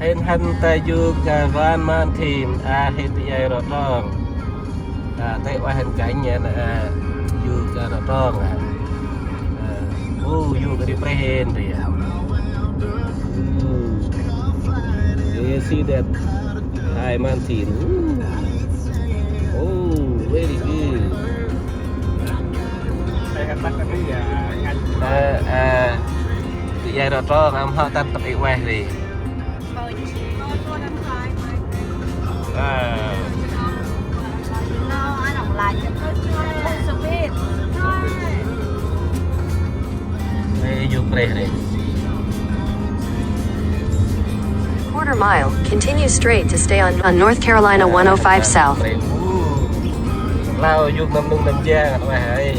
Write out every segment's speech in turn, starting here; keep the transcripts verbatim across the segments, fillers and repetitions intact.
Hên hăn ta yŭk, a, Rocky Mountain, a, hên ta yai Rŏ Trong. A, tê ueh hên kănh, a, yŭk, a, Rŏ Trong, a. A, ô, yŭk ri preh hên ri, a. Ooh. You see that high mountain? Ooh. Oh, very good. A, a, ta yai Rŏ Trong, a, mhŏ tât tât i ueh ri. Ê, yŭk preh ri. Quarter mile, continue straight to stay on, on North Carolina one oh five South. Lao yŭk năm nung năm jang, ueh ê.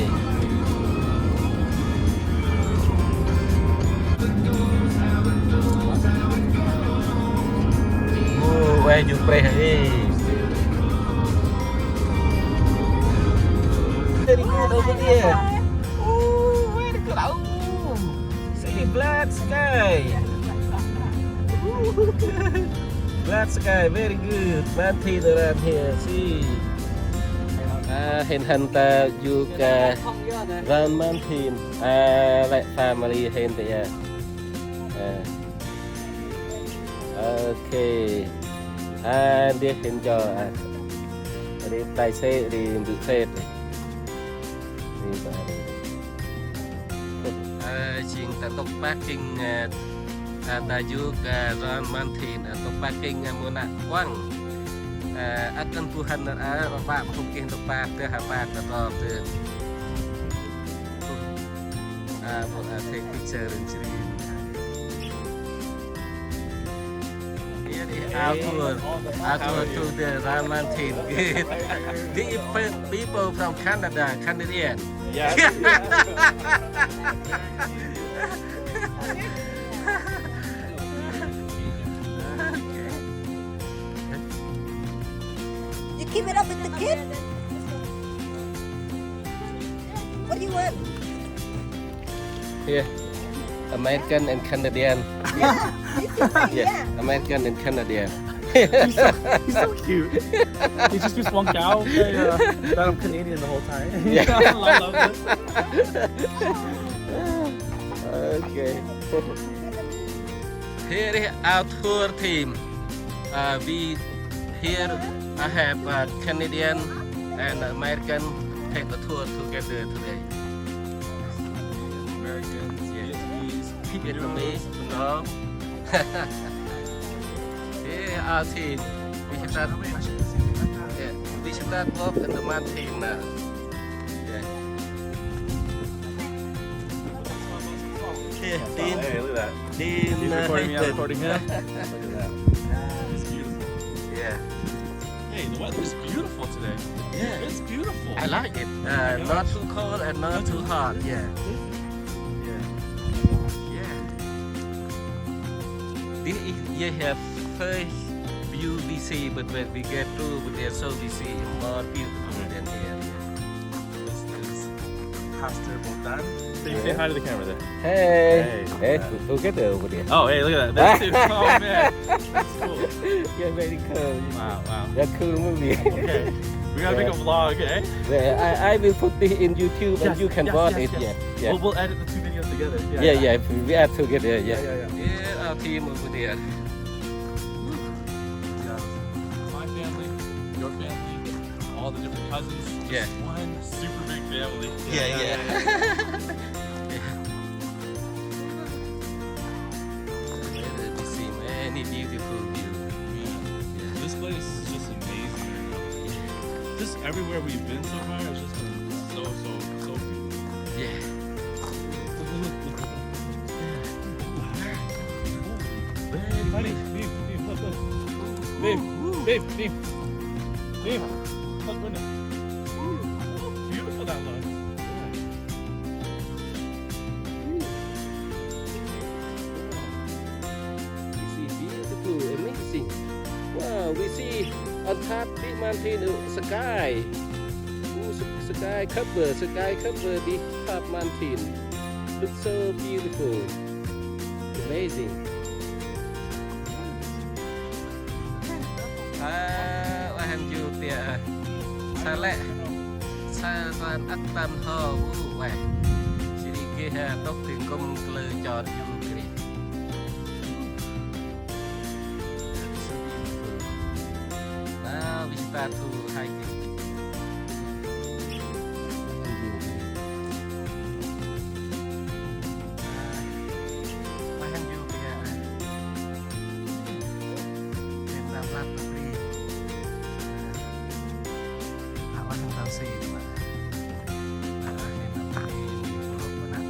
Ô, ueh, yŭk preh ê. Very good over there. Ooh, very good. Ooh, see the black sky. Ooh, black sky, very good. Mountain around here, see. A, hên hăn ta yŭk, a, Rocky Mountain. A, lĕ family hên ta, a. A. Ok. A, ndeh hên cho, a. Ri tài xế ri mbư phết. Ri ba ri. A, jêng ta ntŭk parking, a, a, ta yŭk, a, Rocky Mountain, a, ntŭk parking, a, mâu nă kuăng. A, ăt ăn bu hăn, a, ba bu kênh ntŭk park, tơ ha park, ta tŏp, tơ. A, bu, a, take picture and screen. Here is our tour, our tour to the Rocky Mountain. Good. These pe-, people from Canada, Canadian. Yes. You keep it up with the kid? What do you want? Yeah. American and Canadian. Yeah. Yeah, American and Canadian. He's so, he's so cute. He just, just won't go. Yeah, yeah. Thought I'm Canadian the whole time. Yeah. I love this. Okay. Here is our tour team. Uh, we here, I have, uh, Canadian and American take a tour together today. Americans, yes, Vietnamese, no. Here our team. We start, yeah, we start walk in the mountain now. Yeah. Here, Dean. Hey, look at that. Dean, he's uh, recording me, I'm Hayden. Recording him. Look at that. It's beautiful. Yeah. Hey, the weather is beautiful today. Yeah. It's beautiful. I like it. Uh, not too cold and not too hot. Yeah. Yeah. Yeah. This is, you have first view we see, but when we get through, we get so we see more beautiful than here. This is Pastor Botan. Say, say hi to the camera there. Hey. Hey, look at that over there. Oh, hey, look at that. That's it. Oh, man. That's cool. Yeah, very cool. Wow, wow. That's cool movie. Okay. We gotta make a vlog, eh? Yeah, I, I will put this in YouTube and you can watch it. Yes, yes, yes. Yeah, yeah. We'll, we'll edit the two videos together. Yeah, yeah, yeah. We add together, yeah. Yeah, yeah, yeah. Yeah, our team over there. Yeah. My family, your family, all the different cousins. Yeah. Just one super big family. Yeah, yeah, yeah. We see many beautiful view. Yeah. Yeah. This place is just amazing right now. Just everywhere we've been so far, it's just been so, so, so beautiful. Yeah. Very nice. Babe, babe, look, look. Babe, babe, babe. Babe, look, look. Beautiful that looks. Yeah. We see beautiful, amazing. Wow, we see on top big mountain, uh, sky. Ooh, s-, sky cover, sky cover the top mountain. Looks so beautiful. Amazing. A, ueh, ăn yŭ tiê a. Sa lĕ. Sa tuan ăt tăn hŏ, u, ueh. Jêh ri geh a, tŭp dâng kŭm klơ chor yŭ kri. That's so beautiful. Now we start to hiking. Ueh, ăn yŭ tiê a. Ueh, ăn yŭ tiê a. Bên ta plat ta pri. Alah, hên tao si ma. Alah, hên tao si ma.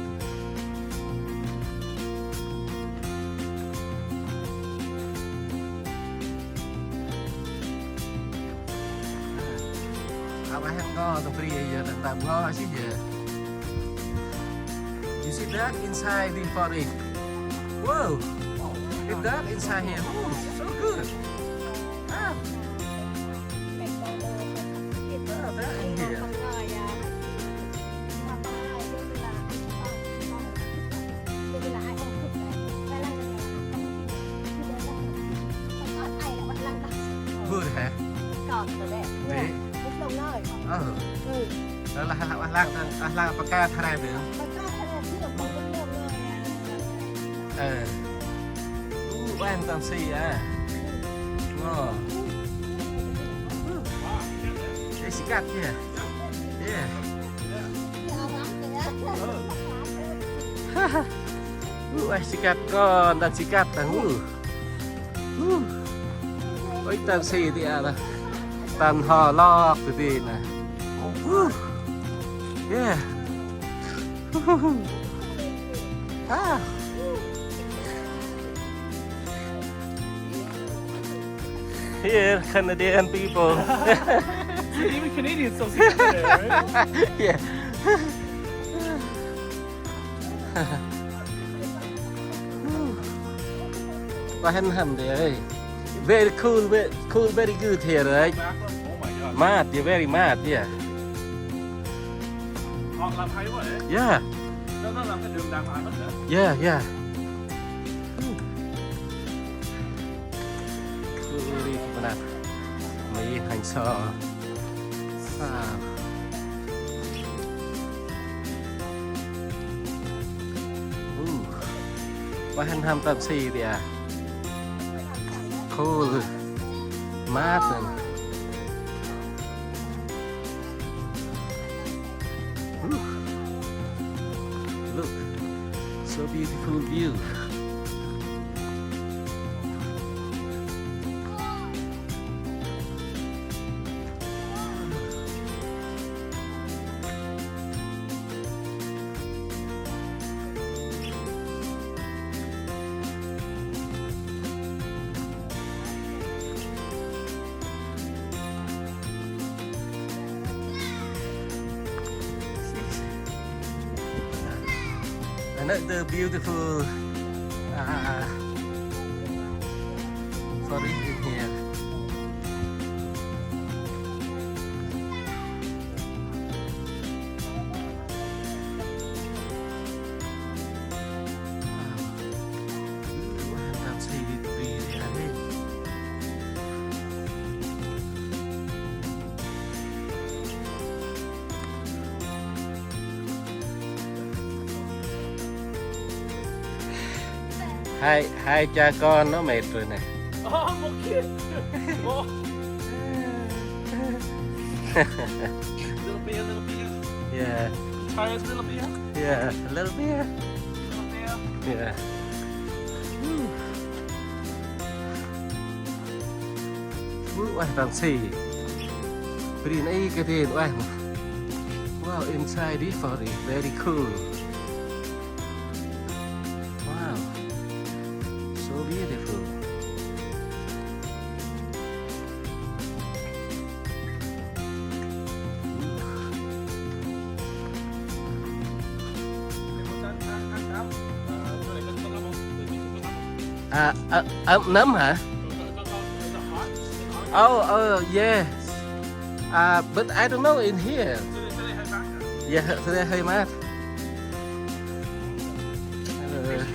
Alah, hên ngo tao pri, ya, tao ngo si ya. You see that inside the forest? Whoa! It's dark inside here. Whoa, so good. Ah. Ah, dark in here. Good hả? Ê. Ờ. Lah, lah, lah, lah, lah, lah, pa ka tha rai bơh. Ê. U, ueh, ăn tăm si a. Ngo. Ê, sikat ya. Yeah. U, ueh, sikat kon, ăn sikat tang u. Ui, tăm si tiê a. Tăn hŏ lŏk tiê nê. Yeah. Ah. Here, Canadian people. See, even Canadians still see that there, right? Yeah. Ueh, hên hăn dê ơi. Very cool, ve-, cool, very good here, right? Mát, yeah, very mát, yeah. Họ làm hay quá đấy. Yeah. Nó, nó làm cái đường đàng hoàng lắm hả? Yeah, yeah. Ui, kipnat. Mê hên so. Wow. U. Ueh, hên hăn tăm si tiê a. Cool. Mát. Whew. Look, so beautiful view. Another beautiful, uh, forest in here. Hai, hai cha con nó mệt rồi này. Ơ, một kia. Ơ. Little beer, little beer. Yeah. You tired, little beer? Yeah, a little beer. Little beer. Yeah. Whew. Whew, ueh, tăm si. Bri nây kơt hên ueh. Wow, inside this forest, very cool. Wow, so beautiful. À, à, à, nấm hả? Oh, oh, yes. Uh, but I don't know in here. Yeah, today hơi mát. Ờ.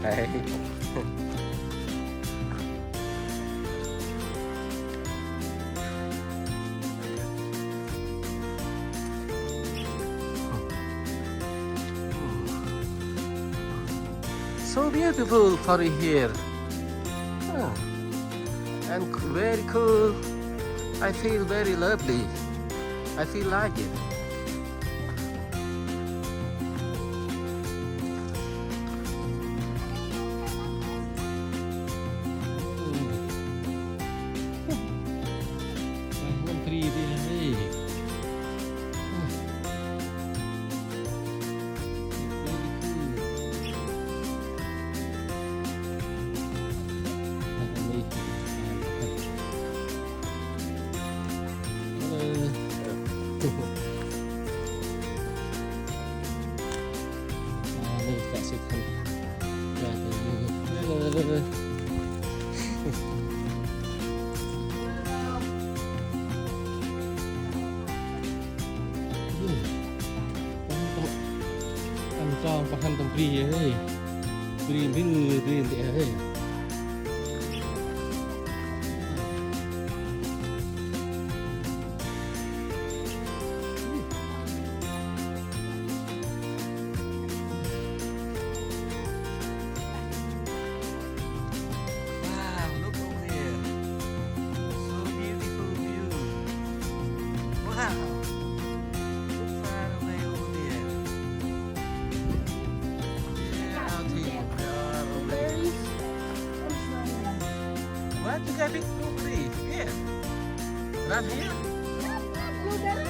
Hey. So beautiful for here. Ah. And c-, very cool. I feel very lovely. I feel like it. Ăn trong pa hăn tăm bri hê. Bri mbri bri mbri hê. Wow, look over there. So beautiful view. Wow. Look far away over there. Yeah, out here. Far away. What you got big blueberry? Here. Right here? Blueberry.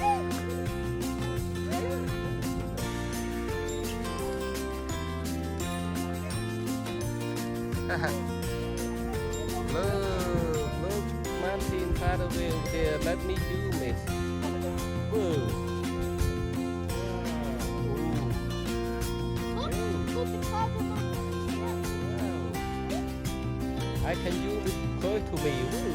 Look, look, mountain far away over there. Let me zoom it. Whoa. Wow. Ooh. Wow. I can zoom it close to me. Whoa.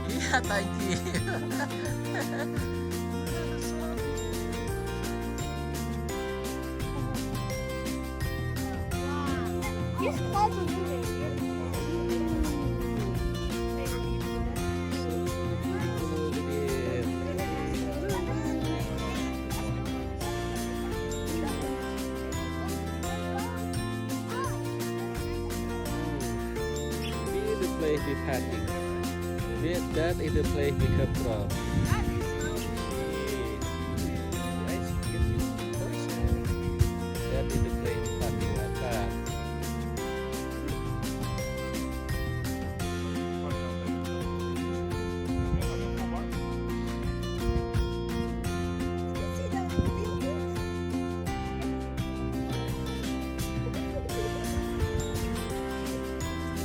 Yeah, thank you. Wow. This cloud is really beautiful. This is the place we parking. This, that is the place we come from. Yes. That is the place we parking our car.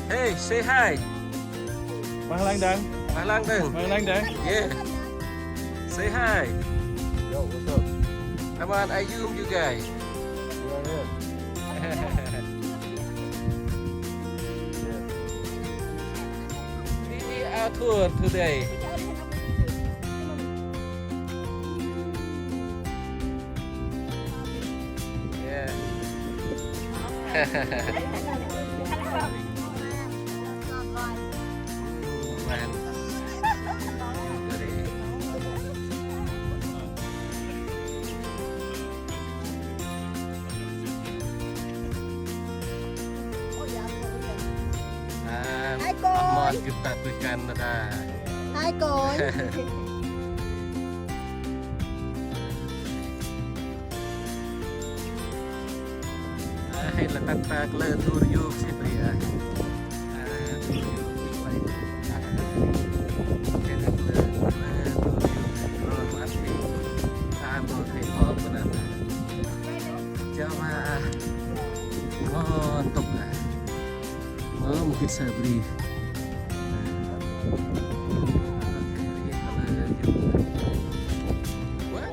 Hey, say hi. Malang dang. Malang dang. Malang dang. Yeah. Say hi. Yo, what's up? Come on, I zoom you guys. Yeah, yeah. Yeah. We are tour today. Yeah. Hai con. Hai con. Hay là tăk ta klơ dur yuk si bri a. Dur yuk si bri a. Hay là klơ, klơ dur yuk si bri a. Dur yuk si bri a. Dur yuk si bri a. Java a. Ngon tŭk a. Ơ, một cái xe bri. What?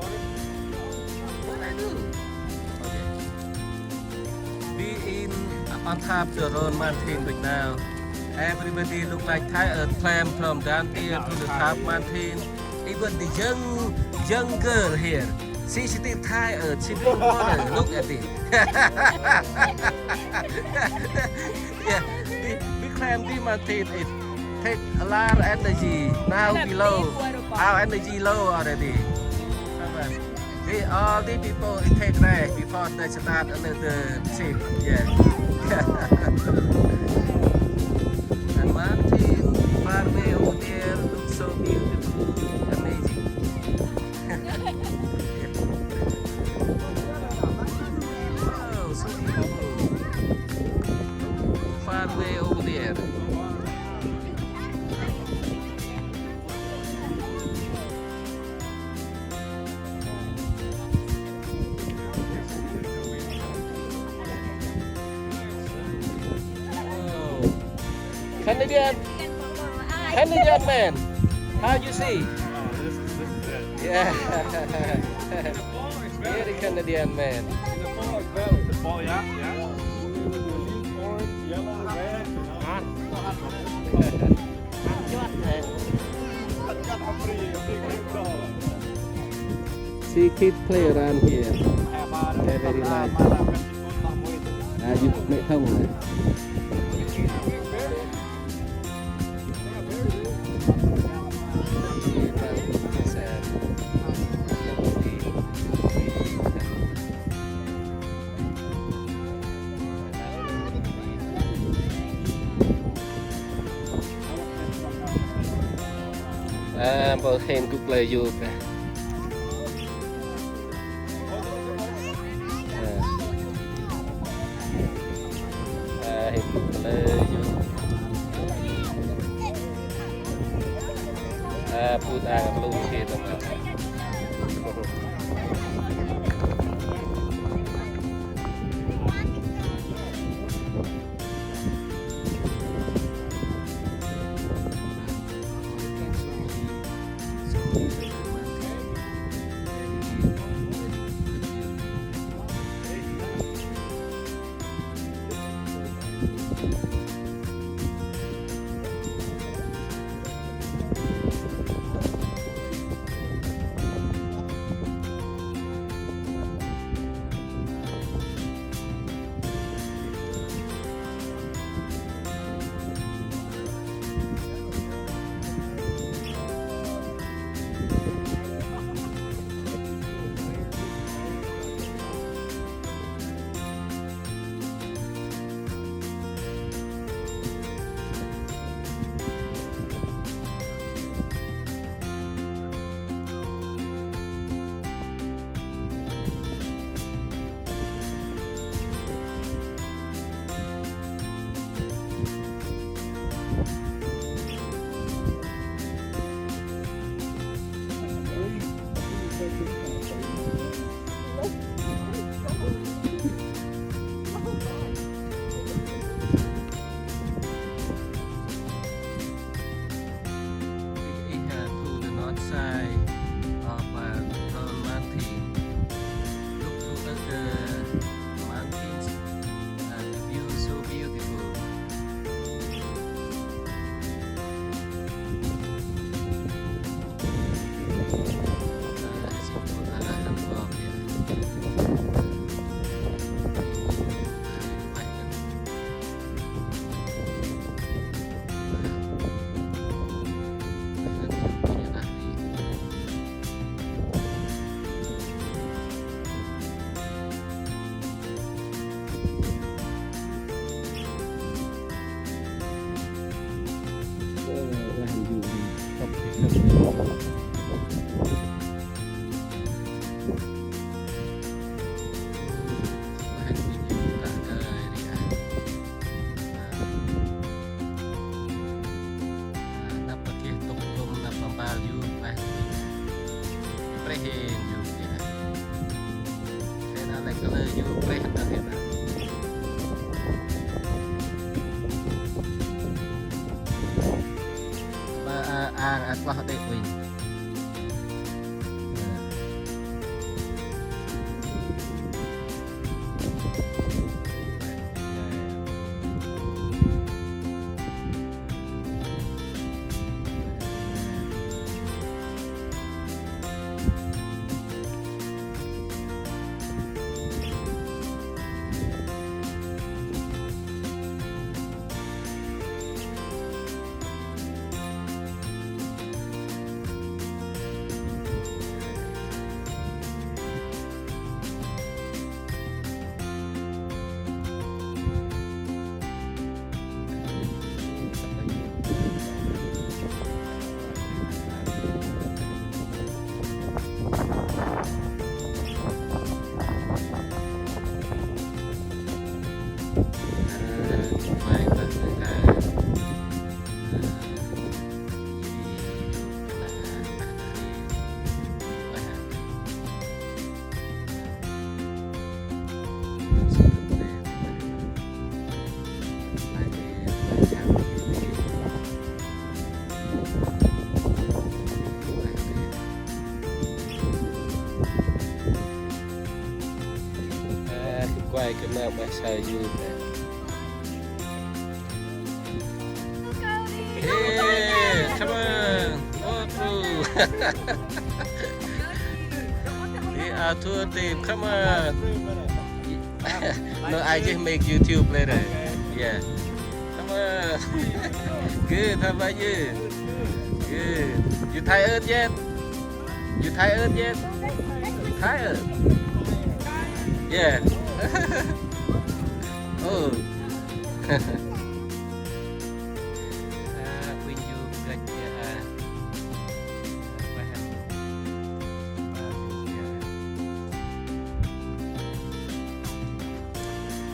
What I do? Okay. Be in on top the road mountain right now. Everybody look like Thai Earth, clam from down here to the top mountain. Even the young, young girl here. She still Thai Earth, she bring water. Look at it. Yeah, we, we climb the mountain. It take a lot of energy. Now we low. Our energy low already. All the people, it take rest before they start another trip. Yeah. And one thing, far away over there looks so beautiful, amazing. Wow, so beautiful. Far away over there. Canadian, Canadian man, how you see? Yeah. Very Canadian man. See kid play around here. They're very nice. Ah, you make home. Ơ, bơ hên gŭ lơi yôk. Ơ. Ơ, hên gŭ lơi yôk. Ơ, put ang lu hên. Ih, uh, to the north side of, uh, Round Mountain. Look to the, the mountains. Uh, the view is so beautiful. Uh, simple, uh, and warm, yeah. Năp pa geh tŭk tŭm năp pa mbal yôk lah. Preh hên yôk lah. Hên a lĕ kơ lơ yôk preh năp hên a. Ba a, a, a, kloh đê̆ uănh. Quay cái map mà sao du nè. Ê, come on. Ô, bro. Ê, à, thua tìm, come on. No, I just make YouTube later. Yeah. Come on. Good, how about you? Good. You tired yet? You tired yet? Tired? Yeah. Oh. Ah, Queen Ju gach ya, ah. Paham. Ah, ya. Look,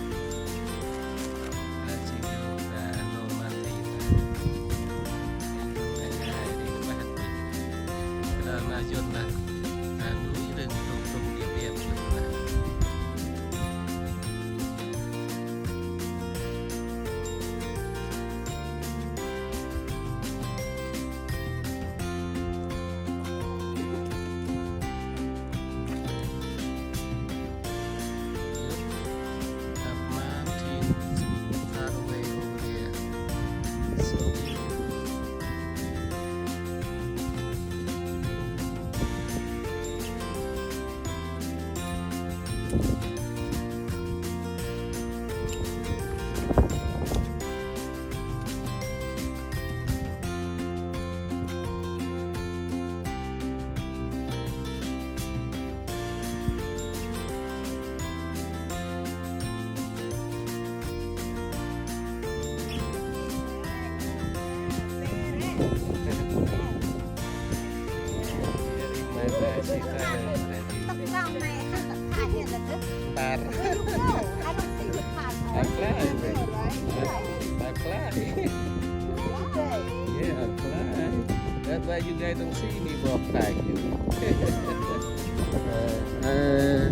that mountain far away over there. So beautiful. Tar. I fly, babe. I, I fly. Yeah, I fly. That's why you guys don't see me walk like you. Ơ, ơ,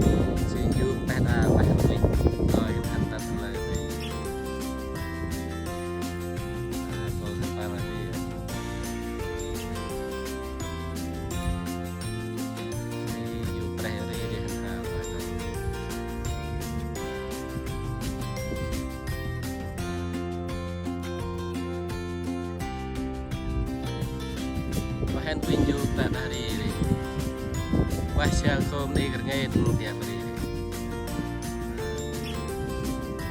si njuk teh đa, teh đuĕ. Ơi, ăn tật lời này. À, cô thằng ba là đi. Ê, yŭ preh ri ri hăn hao. Wah hên uănh yŭ ta đah ri ri. Wah sial khôm ni kơ rngêt mŭt tiăp ri ri.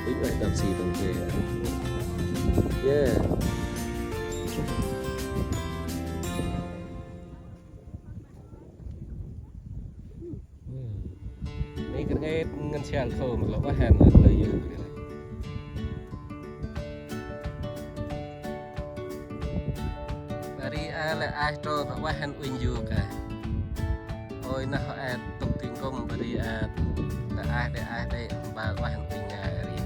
Uănh ueh tâm si tâm phê. Yeah. Ni kơ rngêt ngăn sial khôm lŏ wah hên lŏ yŭ. Ri a lĕ ai trô kơ wah hên uănh yŭ ka. Ôi nah hŏ ai tŭk tĭng kŭm ri a lĕ ai đê ai đê ba wah hên uănh ngai ri.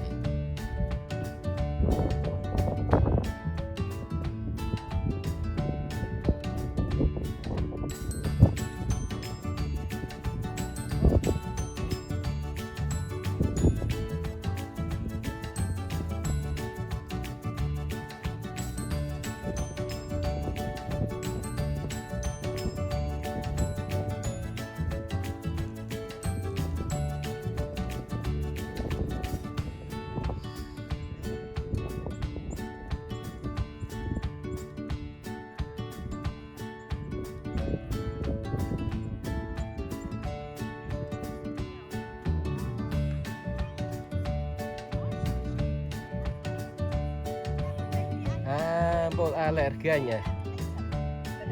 A, mpôl a lĕ rganh a.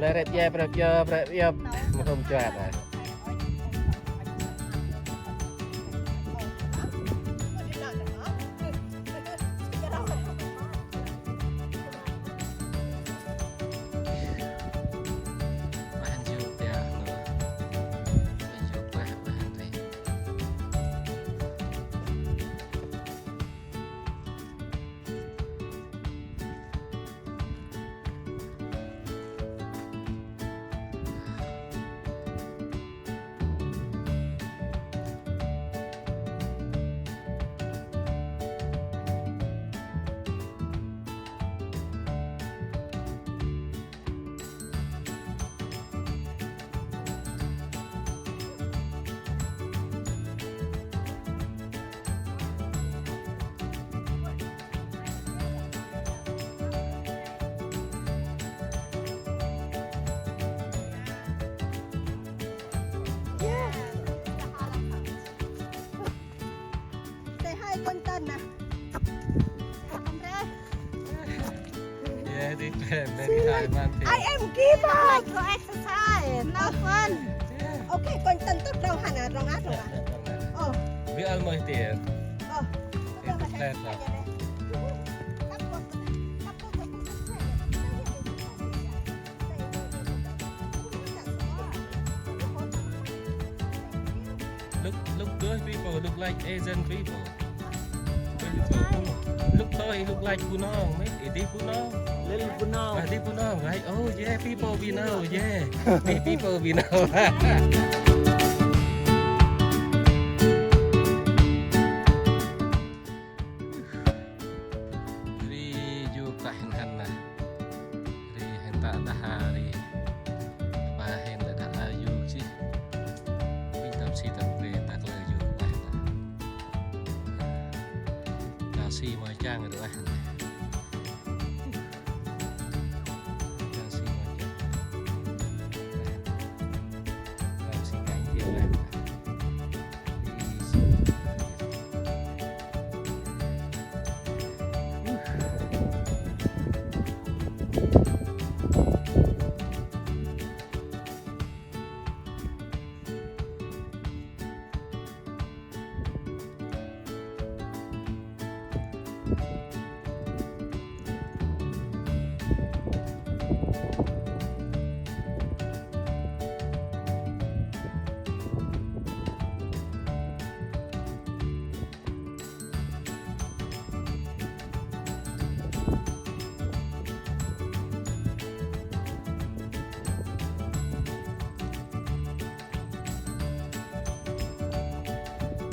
Lĕ rĕp yơp, rĕp yơp, rĕp yơp. Mô hôm chuat a. Very, very high mountain. I am give up. Like to exercise, no fun. Yeah. Okay, kon tât tât rŏng hăn a, rŏng a, rŏng a. Ơ. We almost there. Ơ. It's a flat rock. Look, look, those people look like Asian people. Look, those look like Bunong, mate. Is this Bunong? Little Bunong. Ah, this Bunong, right? Oh, yeah, people we know, yeah. These people we know. Ri yôk ta hên hăn nơh. Ri hên ta đah a ri. Ba hên ta đah a yôk jêh. Uănh tâm si tâm bre ta kalơ yôk ueh nơh. Ta si ma chang ri ueh nơh. Ta si ma chang. Ta si kanh ri ueh nơh.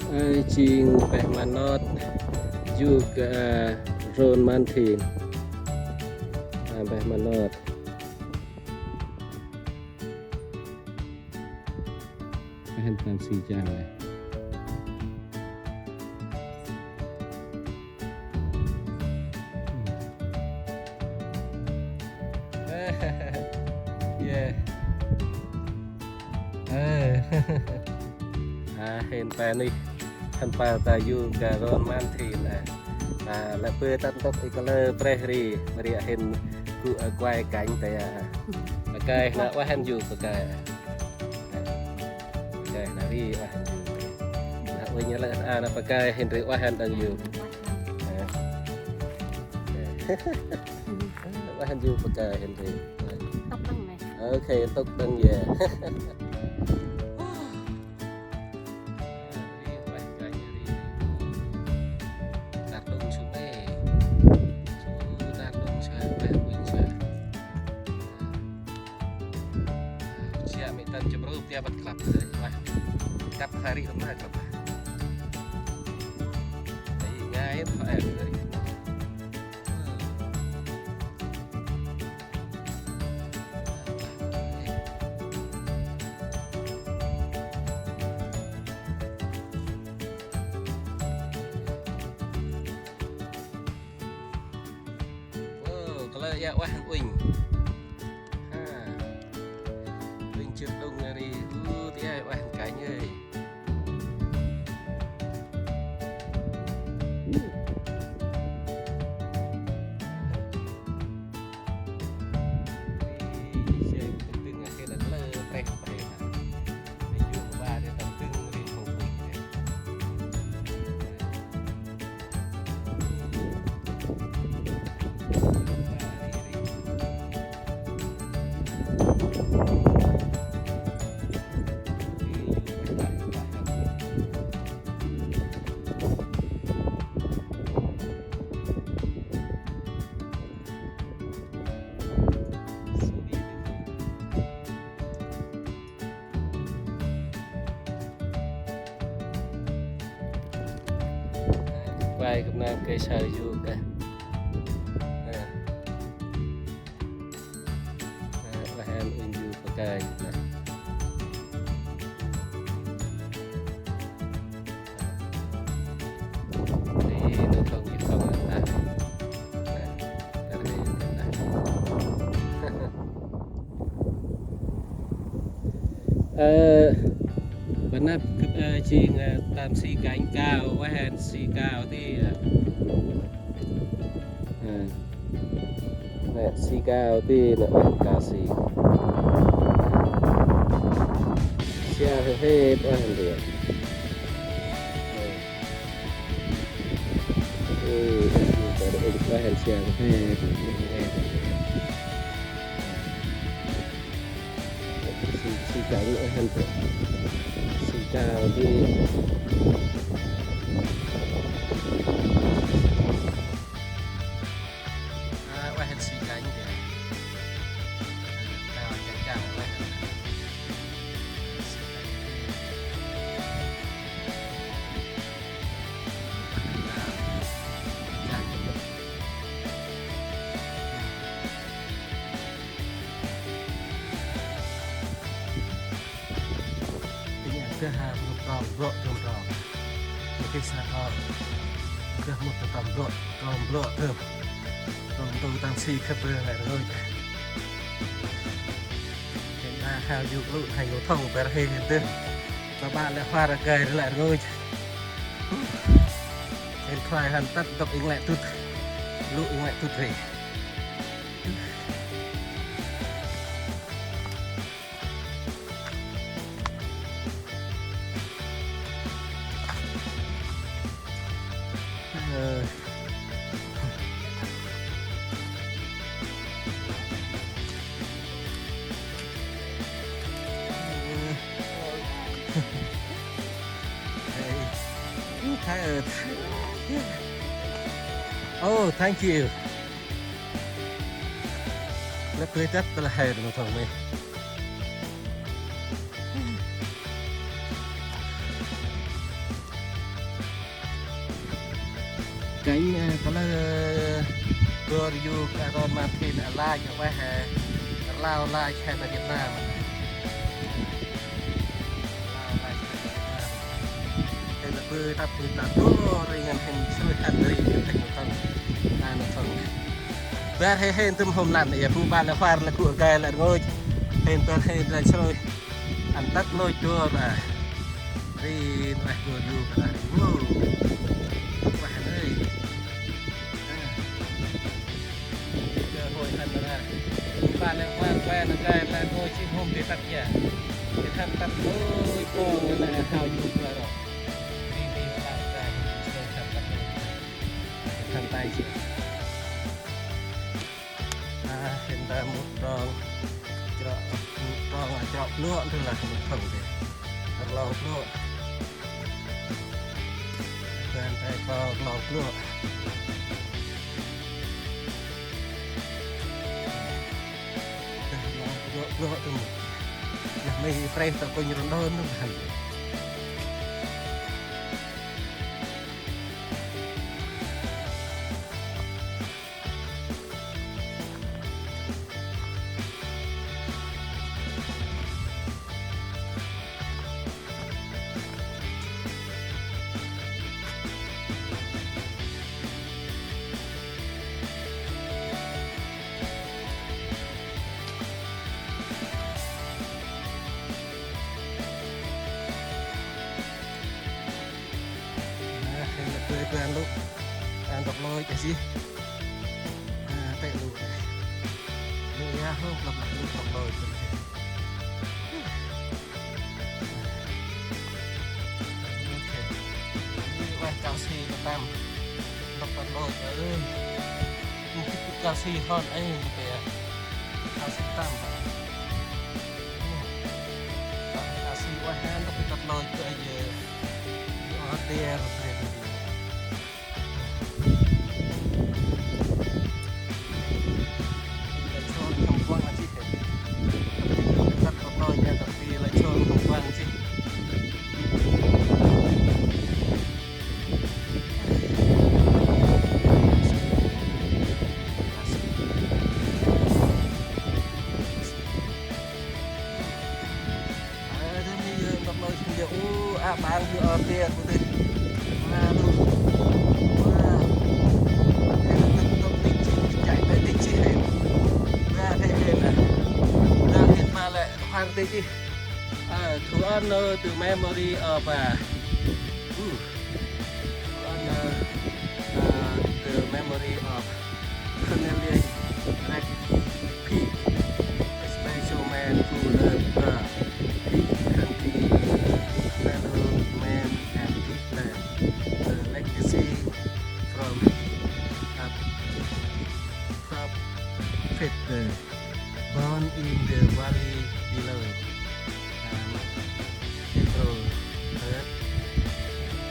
Ơ, jêng peh ma nơt yôk, ơ, Round Mountain. Ơ, peh ma nơt. Peh hên tâm si chang nơh. Yeah. Ơ. A, hên pah nuyh, hên pah ta yôk Round Mountain a. A, lĕ bơh ta ntŭk i kalơ prêh ri, ri hên gŭ, ơ, kuai kănh ta a. Pakơi nơh ueh hên yôk pakơi. Pakơi nơh ri ueh hên yôk. Nơh uănh lĕ a nơh pakơi hên ri ueh hên đăng yôk. Ueh hên yôk pakơi hên ri. Tŭk đăng neh. Okay, tŭk đăng ya. Siap mê tăn chụp rup dia băt klăp. Wah, kăp hari lăm na klăp. Ai, ngai, ai, hari. Wow, kalơ ya ueh hăn uănh. Ha. Uănh jêr đŭng ri, u, ti ai ueh hăn kănh ơi. Quay gâp nơm gay saơ yôk a. Ueh hăn uănh yôk pakơi nơh. Ri nơh thong yôk thong a. Ơ, bơh năp gâp, ơ, jêng, ơ, tâm si kănh kao, ueh hăn si kao ti, ơ. Ơ. Si kao ti nê, ueh kao si. Siang he het ueh hăn ti. Ơ, ueh hăn siang he het. Si, si kao ueh hăn ti. Si kao ti. A, ueh hăn si kênh kìa. Tao chăng chăng ueh hăn. Si kênh kìa. Tao chăng. Inh a gah a mŭt tơm blŏ tơm tơm. Mŭt kênh sa tơm. Gah mŭt tơm blŏ, tơm blŏ tơm. Tơm tơm tơm si khât bơh lĕ rngôch. Hên đa khao yôk lŭ hên ngô thông bar hên hên dơh. Ba ba lĕ huar a gay lĕ rngôch. Hên khlay hăn tât ntŭk ing lĕ tŭt. Lŭ ing lĕ tŭt rê. Ơ. Ơ. Ê, Thái ơi. Oh, thank you. Lĕ bơi tât tơ lĕ he ngô thông mê. Kênh, ơ, tơ lơ, ơ, Gor Yu, ơ, Ron Martin, ơ, like, ơ, ueh, ơ, rlau like, he tơ Việt Nam. Rlau like, he tơ Việt Nam. He tơ bơi tât, bơi tât, ơ, ri ngăn hên srui hăn ri, ngăn hên ngô thông. Ngăn ngô thông. Bar he hên tŭm hôm lăn, ơ, bu ba lĕ huar lĕ gŭ gay lĕ rngôch. Hên bar hên ri srui. Ăn tât lôch dôr a. Ri ueh dôr yôk a ri. Wow. Ueh nây. A. Ri gơ hôi hăn a. Ba lĕ huar ba na gay lĕ hôi si hôm ri tât ya. Ri hăn tât lôch dôr ngăn a hao yôk ba ro. Ri ri ba gay. Ri hăn tât lôch. Ri hăn tay si. A, hên ta mŭt trong, chroh, mŭt trong, a, chroh blŏ, ntŭk lah mŭt trong dih. Rlong blŏ. Hên ta rlong blŏ. Rlong blŏ, blŏ tŭm. Lah mê prêh ta kônh rndôn tŭm hăn. A, hên lăp bơi bơi ăn lŭ. Ăn tât lôch a si. A, tê lŭ. Lŭ ya hông, lăp lăp lŭ tât lôch bơi. Ôkê. Ri ueh kăl si tơm. Lăp tât lôch ơi. Mŭt kăl si hŏn ơi, mŭt ya. Kăl si tơm. Ơ. Kăl si ueh hên lăp tât lôch bơi. Ơ, tê rơh rê rê. Lĕ chon khăm kuăng a chih. Tât tât tât tât tât tât lĕ chon khăm kuăng a chih. Ơ, thế mi, ơ, đọc nói chung, ơ, a, bang, ơ, tiê, cô tê. Wow, wow. Ơ, tê, tê, tê, tê, tê, chạy về tê chi hên. Wow, thế hên à. Wow, hên mà lại hoang tê chi. Ơ, to honor the memory of, uh, uh, to honor, uh, the memory of Cornelia Rex. Peter, born in the valley below, um, April third,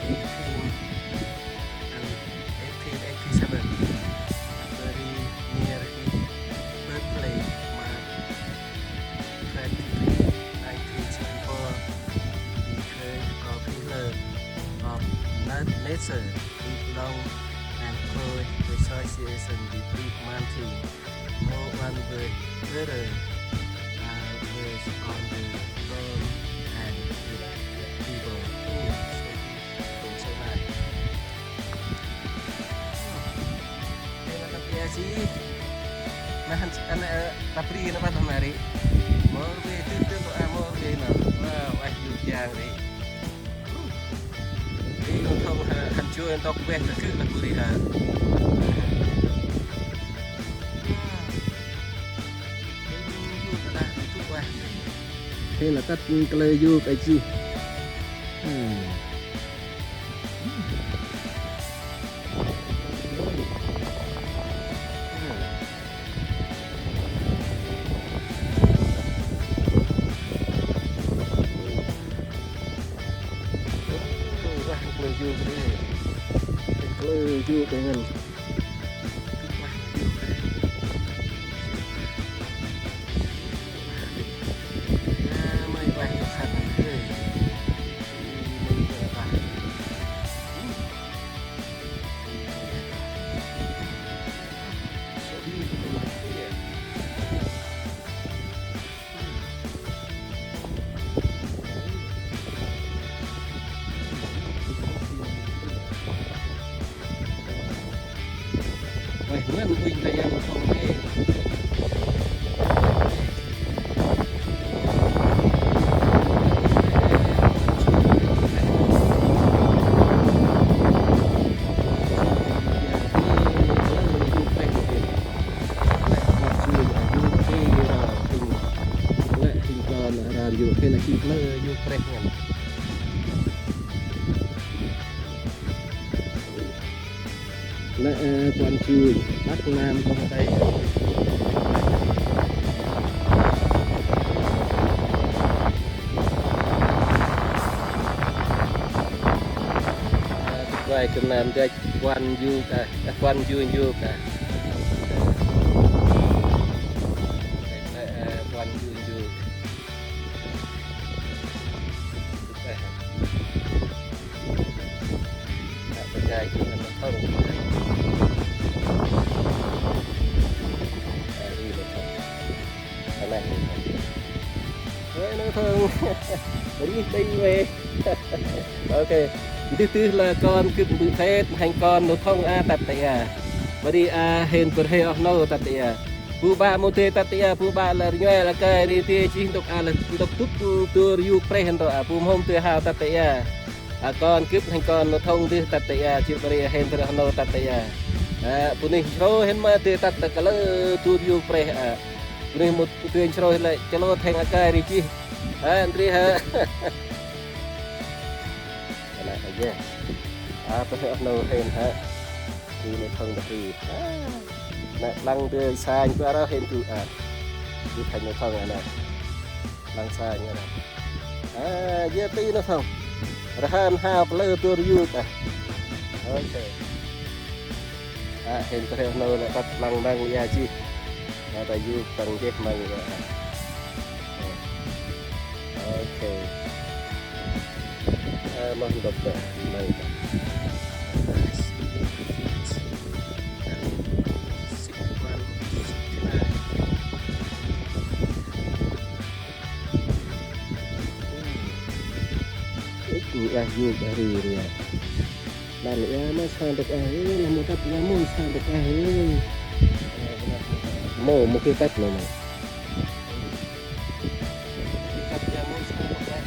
eighteen, um, eighteen eighty-seven, buried near his birthplace, March twenty-three, nineteen sixty-four, because of his love of nat-, nature, his long and close association with big mountain. No one but brother, uh, was on the throne and the people. Ồ, so, so nice. Ê, mà tăp ia si. Mà hăn, hăn, ơ, tăp ri nă băt hăn mari. Mor bê tưp tưp, a, mor bê nă. Wa, wa, yu kiang ri. Ri nô thông ha, hăn chua ntŭk bê tơ kư̆ lah bu ri ha. Ri nô thông ha, ntŭk bê. Hê lah tât kalơ yôk a jêh. Hmm. Ueh, ngăn ƀuh ta yang thong ê. Lĕ hên kon ran yôk hên a jêh lĕ yôk prêh ngăn. Lĕ, ơ, Kuan Ju, Bắc Nam Đông Tây. Ơ, Kuai Kơm Nam Dăch, Kuan Ju, ơ, Kuan Ju Ju, ơ. Lĕ, ơ, Kuan Ju Ju. Ơ, nô thông. Ri ti wê. Ok. Ndih tih lah kon gâp mbơ̆ phết, hên kon nô thông a tât ta ia. Bri a hên bơh hê oh nô tât ta ia. Bu bă mâu dơi tât ta ia, bu bă lah rnhuê lah kơi ri ti jêh ntŭk a lah ntŭk tŭp dur yôk prêh ntŭk a, bu mhôm dơi hao tât ta ia. A kon gâp hên kon nô thông dih tât ta ia, jêh bri hên bri nô tât ta ia. A, bu nih nsrô hên ma dơi tât ta kalơ dur yôk prêh a. Bu nih mâu dơi nsrô hên lĕ chalô theng a kơi ri jêh. A, ndri ha. Ana aja. A, bri nô hên ha. Ti nô thông bri. A, nă lăng dơi sañ bu arah hên tu a. Tu thành nô thông ana. Lăng sañ ana. A, jêh ti nô thông. Rahan ha plư tur yuk a. Ok. A, hên tu hên nô lĕ tât lăng đăng ia jêh. A, ta yuk tăng jêh măng ia. Ok. A, mah ntŭk ta măng ta. Ơ, ơ, yuk a ri ri a. Lăn ia ma sa ntŭk a ê, lah mâu tât ia mâu sa ntŭk a ê. Mâu, mâu kê tât mâu mâu. Kê tât ia mâu sa ntŭk a ê.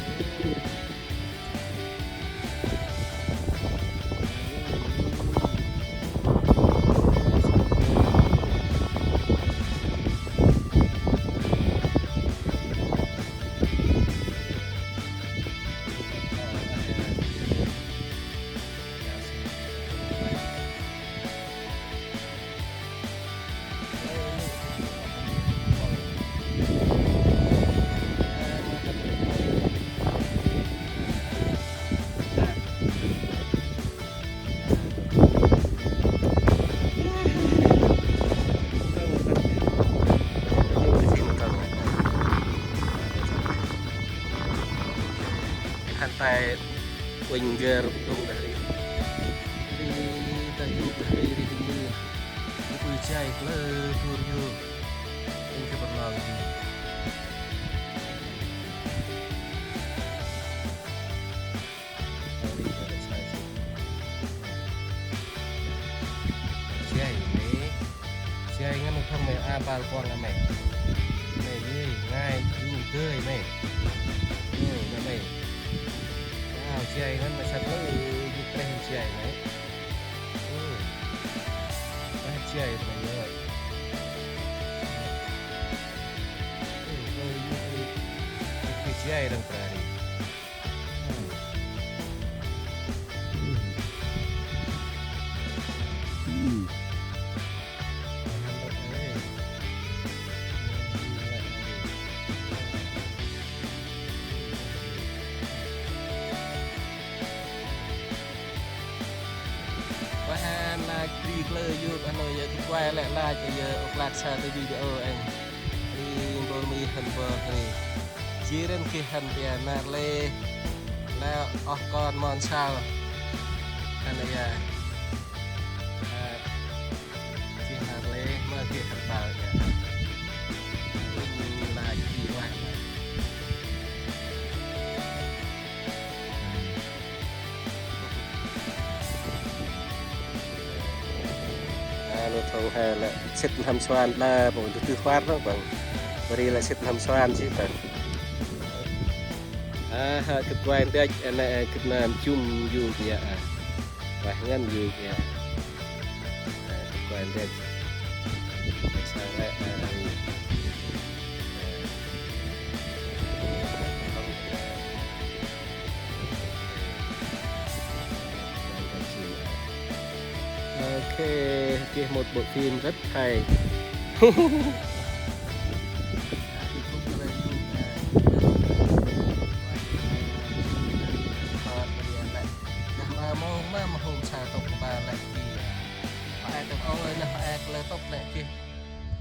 Ger dong dah ri. Ri ta yuk dah ri ri ding ri. Ri pui jai klơ tur yuk. Eng ke berlang yuk. Ri ta sai si. Jai ni. Jai ngăn thong mê a bal kuang a mê. Mê yê ngai yu dơi mê. Ơ, na mê. Wow, jai ngăn mê sat lơ yu preh jai mê. Ơ. Preh jai mê yơ. Ơ, ơ, yu, yu, yu, jai răng prari. Wa han like, ri klơ yuk, ano yơ, khuê lĕ like, yơ, ôk lak sa tơ video eng. Ri bol mi hăn bơh ri. Jêh ri geh hăn ia nar lĕ. Lĕ oh kon mon sau. Hăn ia. Nar geh nar lĕ, ma geh hăn bal ia. Ri like ri wa. A, nô thong he lĕ sĭt n'hâm suan đa, păng tưh tưh khuar nô păng. Bri lĕ sĭt n'hâm suan si păng. A, ha, gĭt kuai ndach, a, nê, gĭt nam jum yuk ia, a. Wah ngăn yuk ia. A, gĭt kuai ndach. Sa lĕ, a, a, Ok, ok, một bộ phim rất hay.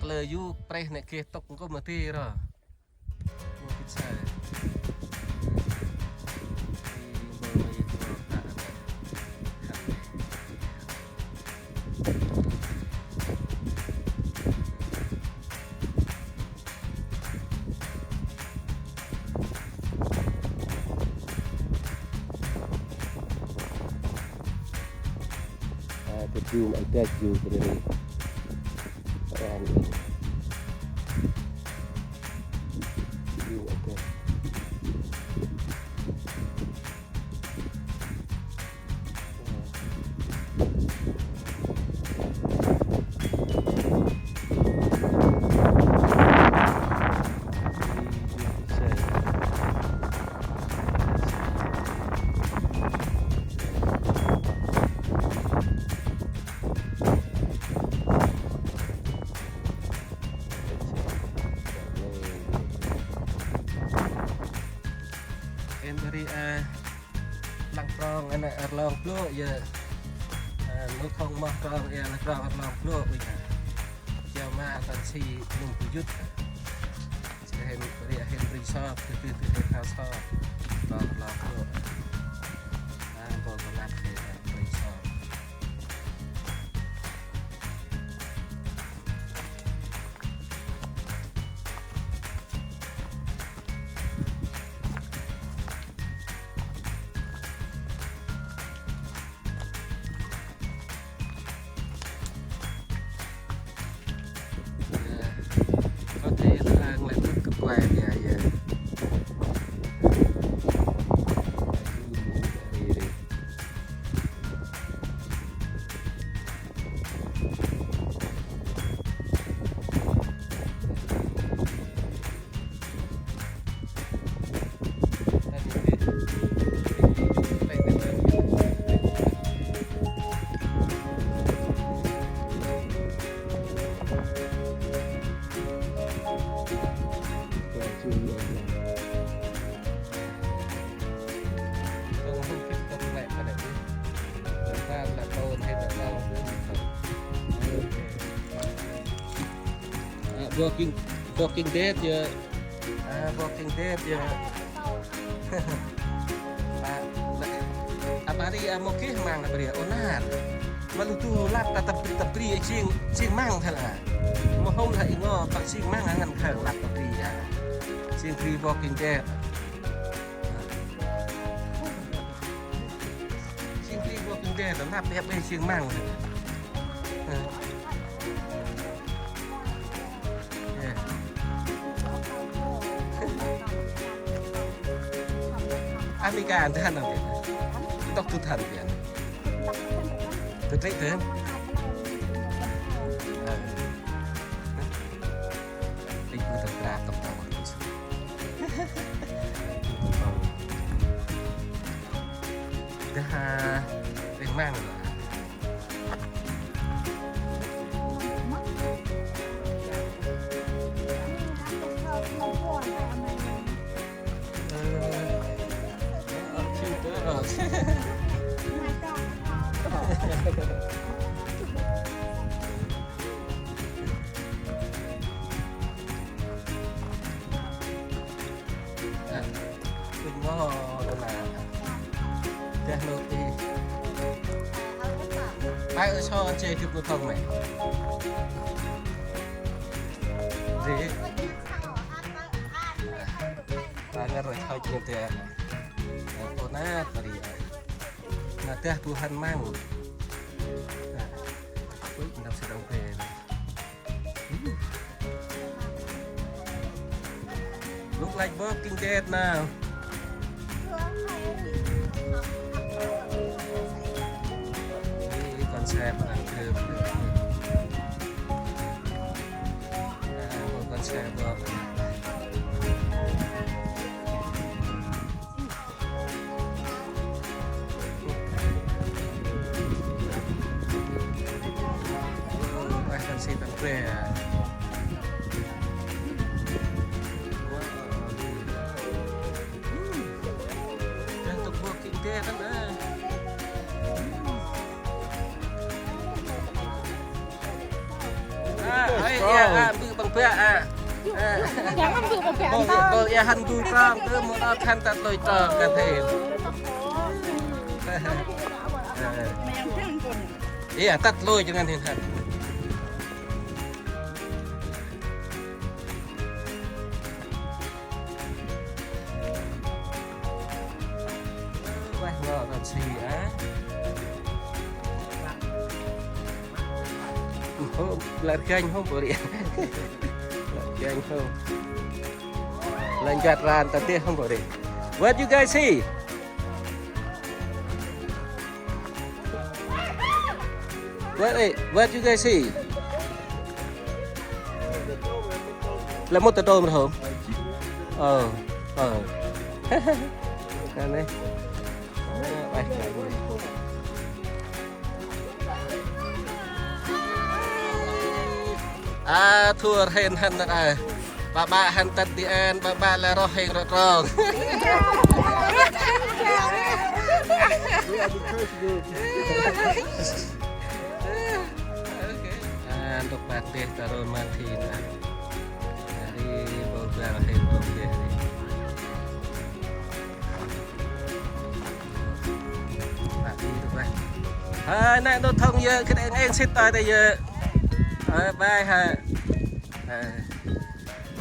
Klơ yuk preh nê geh tŭk nkŭm ma ti ro. A, kơ jum ai dach jum kơ ri. Ran. Jum ai dach. Em bri, a, lăng trong, a, nê, Rlong Blok, yơ. A, nô thong moh trong, yơ, lăng trong Rlong Blok, yơ. Jao ma, tăn si, nung bu yŭt. Si hên, bri, hên bri sop, tơ, tơ, tơ, hên hao sop. Trong Rlong Blok. A, bol bol ngăt, hên bri sop. Có thể là ăn lại nước cực quay nha, giờ. Walking, Walking Dead ya. A, Walking Dead ya. A, lĕ, ăp Ri a mâu geh măng a bri a ônan. Ma lŭ du lăp ta tâp bri, tâp bri a jêng, jêng măng thơ a. Mâu hôm lah i ngo păng jêng măng a ngăn khăng lăp tâp bri a. Jêng bri Walking Dead. Jêng bri Walking Dead, lăp tâp bri jêng măng. Ơ. Ơ. Amica ăn tơ hăn nau tian. Tŏk tŭ hăn tian. Tŭ trích tơ. Ơ. Ih, bu tâp bra tŏk tâk. Dah, ơ, rêng măng. Ơ, ŭch mâu nô na. Dah nô ti. Pai ơ so chê kưp nô thong mê. Dê. Pai ngăr rê thoi chê nô ti. Ơ, ônan bri. Ngă dah bu hăn măng. Ơ, ŭch nđâp sĭt ŏk bê. Look like Walking Dead now. Ê, con xe mà đang kêu. À, con xe bò. Ơ, ơ, si tăng kre. Ơ, tŭk bok kinh tế lắm đấy. À, ơi, ê, à, bư păng bă, à. À. Bol, bol, ê, hăn bư trong, tơ mô đo hăn tât lôi trong, kơ thêm. À. Ê, à, tât lôi cho ngăn hin hăn. Ueh, ngo tât si, a. Hô, lar ganh hô bô ri. Lar ganh hô. Lan jat ran ta tih hô bô ri. What you guys see? What, eh, what you guys see? Lĕ mŭt ta tôm ri hông? Ơ, ơ. Kan nê. A, thua hên hăn năk a. Ba ba hăn tât di an, ba ba lĕ roh hên rot rong. A, ntŭk bak tih ta rôn man thi na. Ri bol bal hên bol tih ri. Hơi, nê nô thong yơ̆, kơt êng êng sĭt ta tê yơ̆. Hơi, bai hơi. Hơi.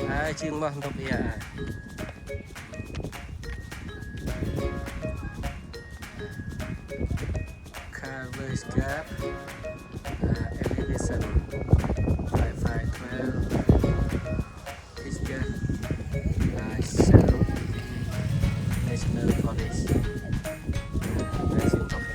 Hơi, jêng moh ntŭk yơ̆. Carver's Gap, uh, Elevation, five five twelve. Teacher, uh, National College. Uh, National College.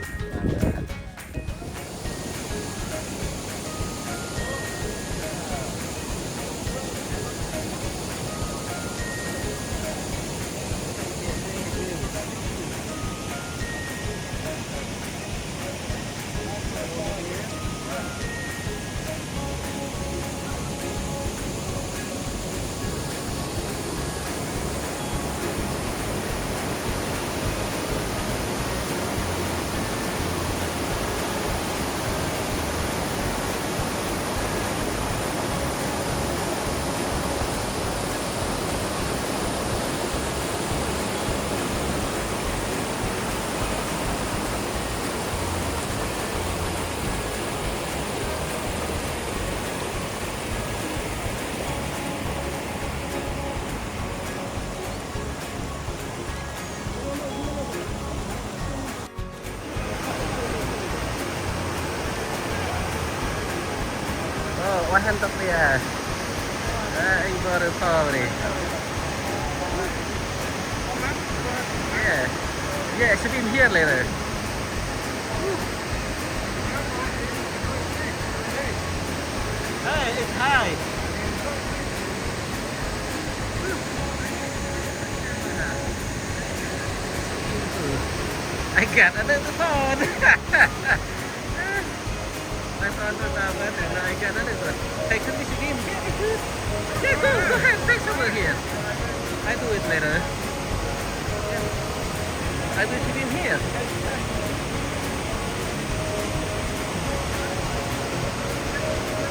Yeah. Uh, a waterfall ri. Yeah. Yeah, swim here later. Hey, it's high. I got another phone. My phone was out, but I got another one. Hey, can we swim here? Yeah, go, go ahead, swim over here. I do it later. I will swim here.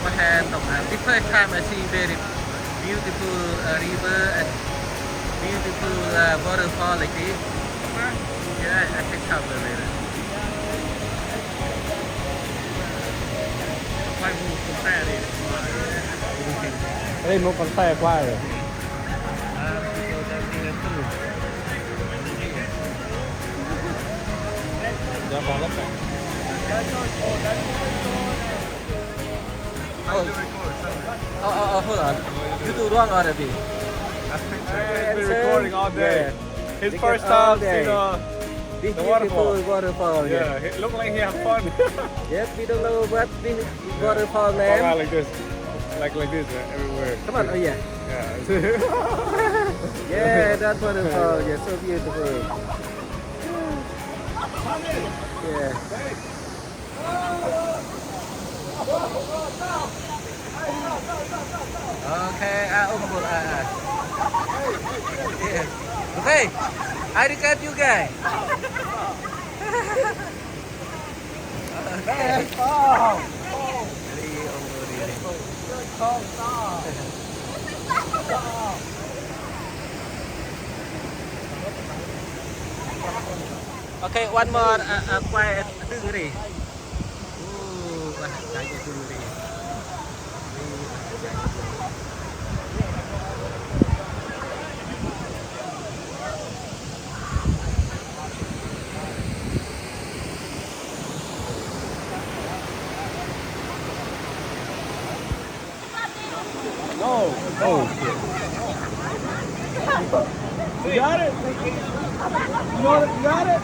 What happened? Uh, the first time I see very beautiful, uh, river and beautiful, uh, waterfall like this. Yeah, I can come later. Ê, mô còn xe quay rồi. Oh, oh, oh, hold on. You do wrong already. We're recording all day. Yeah. His first time see the, this the beautiful waterfall. Waterfall, yeah. Yeah, it look like he have fun. Yes, we don't know what this waterfall name. Like this. Like, like this, uh, everywhere. Come on, oh yeah. Yeah. Yeah, that waterfall, yeah, so beautiful. Yeah. Okay, ah, ôm bụt, ah, ah. Yeah. Okay, I regret you guys. Okay. Đi, ôm bụt đi. Okay, one more, uh, uh, quiet. Dâng ri. Ơ, bah, dâng ri. No. Oh, shit. You got it? You got it? You got it?